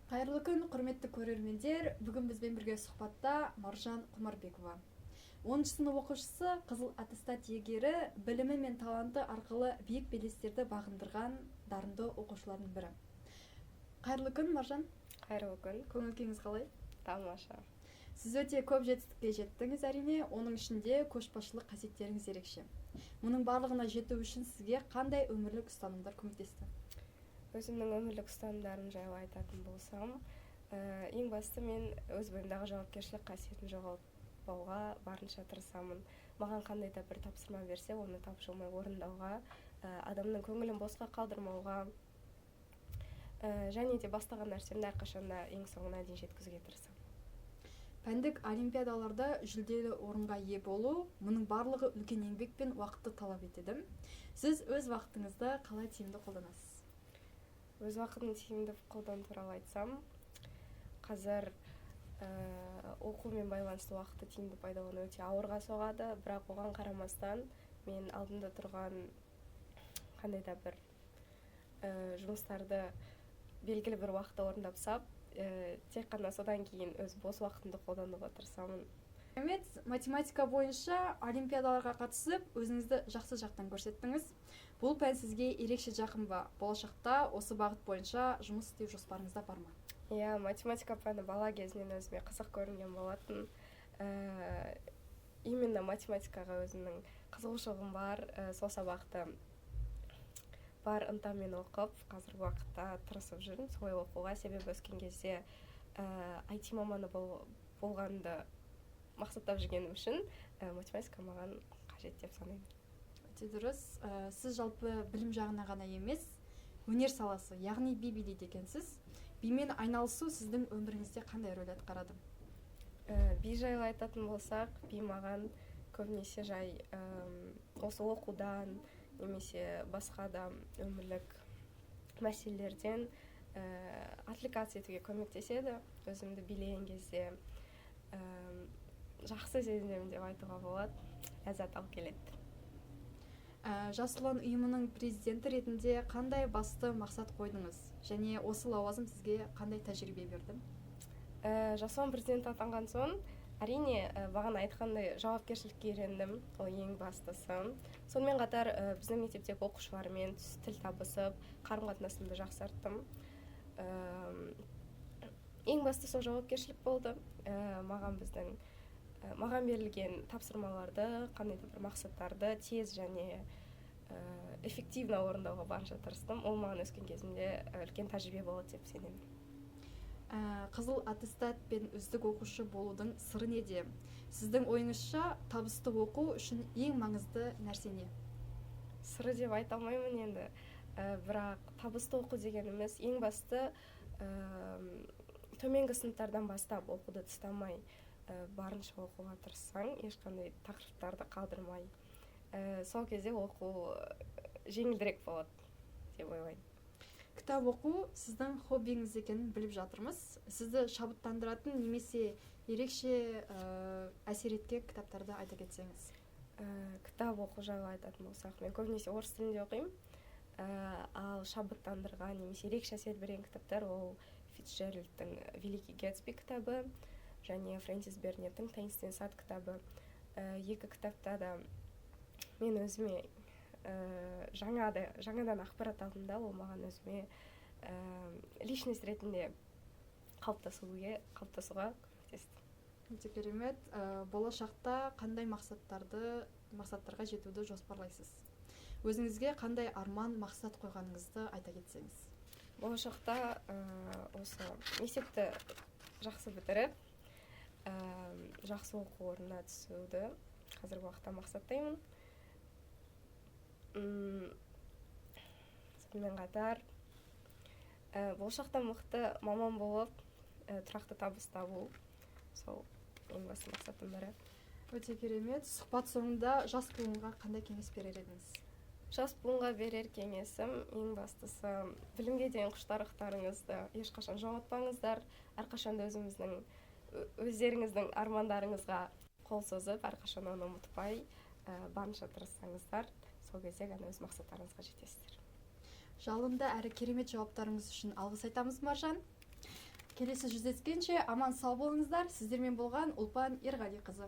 Қайырлы күн, құрметті көрермендер! Бүгін бізбен бірге сұхбатта Маржан Құмарбекова. 10 сынып оқушысы, қызыл аттестат иегері, білімі мен таланты арқылы биік белестерді бағындырған дарынды оқушылардың бірі. Қайырлы күн, Маржан! Қайырлы күн! Көңіл күйіңіз қалай? Тамаша. Сіз өте көп жетістікке жеттіңіз, әрине, оның ішінде көшбасшылық қасиеттеріңіз ерекше. Мұның барлығына жету үшін сізге қандай өмірлік ұстанымдар көмектесті? Өзімнің өмірлік ұстанымдарым жайлы айтатын болсам, ең басты, мен өз бойымдағы жауапкершілік қасиетін жоғалтпауға барынша тырысамын. Маған қандай да бір тапсырма берсе, оны тапжылмай орындауға, адамның көңілін босқа қалдырмауға, және де бастаған нәрсемді әрқашан да ең соңына дейін жеткізуге тырысамын. Пәндік олимпиадаларда жүлделі орынға ие болу, мұның барлығы үлкен еңбек пен уақытты талап етеді. Сіз өз уақытыңызды қалай тиімді қолданасыз? Өз уақытын тиімді қолдану туралы айтсам, қазір оқумен байланысты уақытты тиімді пайдалану өте ауырға соғады. Бірақ оған қарамастан мен алдымда тұрған қандай да бір жұмыстарды белгілі бір уақытта орындап тастап, тек қана содан кейін өз бос уақытымды қолдануға тырысамын. Керемет! Математика бойынша олимпиадаларға қатысып, өзіңізді жақсы жақтан көрсеттіңіз. Бұл пән сізге ерекше жақын ба? Болашақта осы бағыт бойынша жұмыс істеу жоспарыңызда бар ма? Иә, математика пәні бала кезінен өзіме қызық көрінген болатын. Именно математикаға өзімнің қызығушылығым бар. Сол сабақты бар ынтаммен оқып, қазіргі уақытта тырысып жүрмін солай оқуға, себебі өскен кезде IT маманы болғанды мақсаттап жүргенім үшін математика маған қажет деп санаймын. Өте дұрыс. Сіз жалпы білім жағына ғана емес, өнер саласы, яғни би билейді екенсіз. Бимен айналысу сіздің өміріңізде қандай рөл атқарады? Би жайлы айтатын болсақ, би маған көбінесе жай осы оқудан немесе басқа да өмірлік мәселелерден отвлекаться етуге көмектеседі. Өзімді билеген кезде жақсы сезінемін деп айтуға болады, ләззат алып келеді. Жас ұлан ұйымының президенті ретінде қандай басты мақсат қойдыңыз және осы лауазым сізге қандай тәжірибе берді? Жас ұлан президенті атанған соң, әрине, бағана айтқандай, жауапкершілікке үйрендім, ол ең бастысы. Сонымен қатар біздің мектептегі оқушылармен тіл табысып, қарым қатынасымды жақсарттым. Ең басты сол жауапкершілік болды. Маған берілген тапсырмаларды, қандай да бір мақсаттарды тез және эффективно орындауға барынша тырыстым. Ол маған өскен кезімде үлкен тәжірибе болады деп сенемін. Қызыл аттестат пен үздік оқушы болудың сыры неде? Сіздің ойыңызша, табысты оқу үшін ең маңызды нәрсе не? Сыры деп айта алмаймын енді, бірақ табысты оқу дегеніміз ең басты төменгі сыныптардан бастап оқуды тастамай, барынша оқуға тырыссаң, ешқандай тақырыптарды қалдырмай, сол кезде оқу жеңілдірек болады деп ойлаймын. Кітап оқу сіздің хоббиіңіз екенін біліп жатырмыз. Сізді шабыттандыратын немесе ерекше әсер еткен кітаптарды айта кетсеңіз. Кітап оқу жайлы айтатын болсақ, мен көбінесе орыс тілінде оқимын. Ал шабыттандырған немесе ерекше әсер берген кітаптар — ол Фицджеральдтың «Великий Гэтсби» кітабы және Фрэнсис Бернеттің «Таинственный сад» кітабы. Екі кітапта да мен өзіме жаңадан ақпарат алдым да, ол маған өзіме личность ретінде қалыптасуға көмектесті. Өте керемет! Болашақта қандай мақсаттарға жетуді жоспарлайсыз? Өзіңізге қандай арман, мақсат қойғаныңызды айта кетсеңіз. Болашақта осы мектепті жақсы бітіріп, жақсы оқу орнына түсуді қазіргі уақытта мақсаттаймын. Сонымен қатар болашақта мықты маман болып, тұрақты табыс табу, сол ең басты мақсаттың бірі. Өте керемет! Сұхбат соңында жас буынға қандай кеңес берер едіңіз? Жас буынға берер кеңесім: ең бастысы, білімге деген құштарлықтарыңызды ешқашан жоғалтпаңыздар. Әрқашан да өздеріңіздің армандарыңызға қол созып, әрқашан оны ұмытпай, барынша тырыссаңыздар, сол кезде ғана өз мақсаттарыңызға жетесіздер. Жалынды әрі керемет жауаптарыңыз үшін алғыс айтамыз, Маржан. Келесі жүздескенше аман сау болыңыздар. Сіздермен болған Ұлпан Ерғалиқызы.